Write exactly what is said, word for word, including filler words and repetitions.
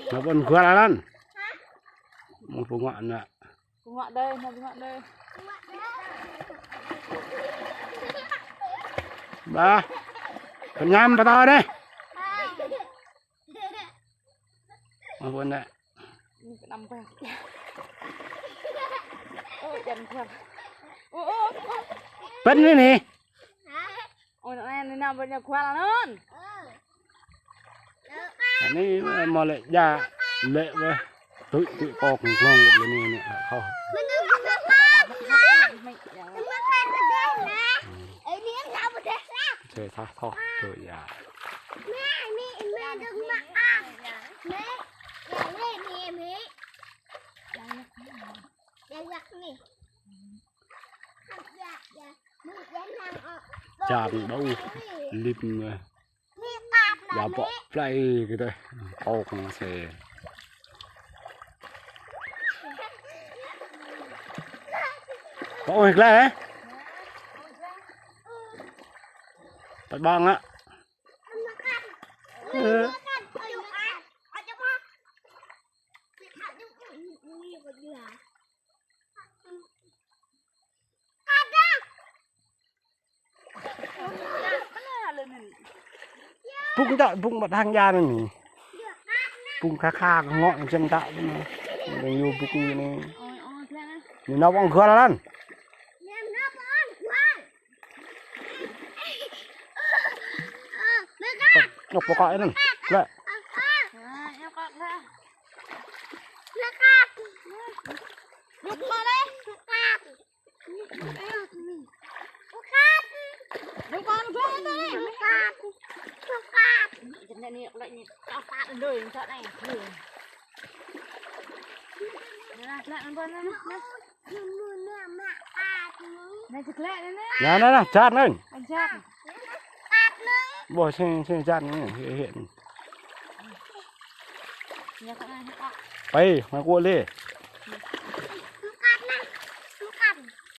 Anŭn pơ anŭn gual anŭn. Mơ̆ng pơnguă anŭn. Pơnguă đơi, anŭn pơnguă đơi. Bah. Kơ ñăm pơtô anai. Mơ̆ng pơ anŭn. Anai kơ năm bah. Ơ, jăn gual. Ơ, ơ, ơ. Pơ anai anai. Ơ, anai, anai năm bah ñu gual anŭn. Anai mơ̆ lĕ ja lĕ weh. Tui, tui kŏk glông lĕ anai anai. Hơ. Sĕ thah thŏk tui ya. Čang đôč, lip mơ̆. Ya bŏk plei kơ tơ̆. Kŏk sĕ. Bŏk ơi glai hă? Păt ƀang hă? Ơ. Bung ta, bung mă hăng ja anai. Bung kha kha ngŏ jăm ta. Đing ñu bung anai. Ñu nao ƀơ̆ng gual anŭn. Ñu pơkă anŭn. Lĕ. Anai, anai, anai, jat anai. Ƀuh, sing, sing jat anai, hĕ, hĕ. Pơi, mai kuă lĕ.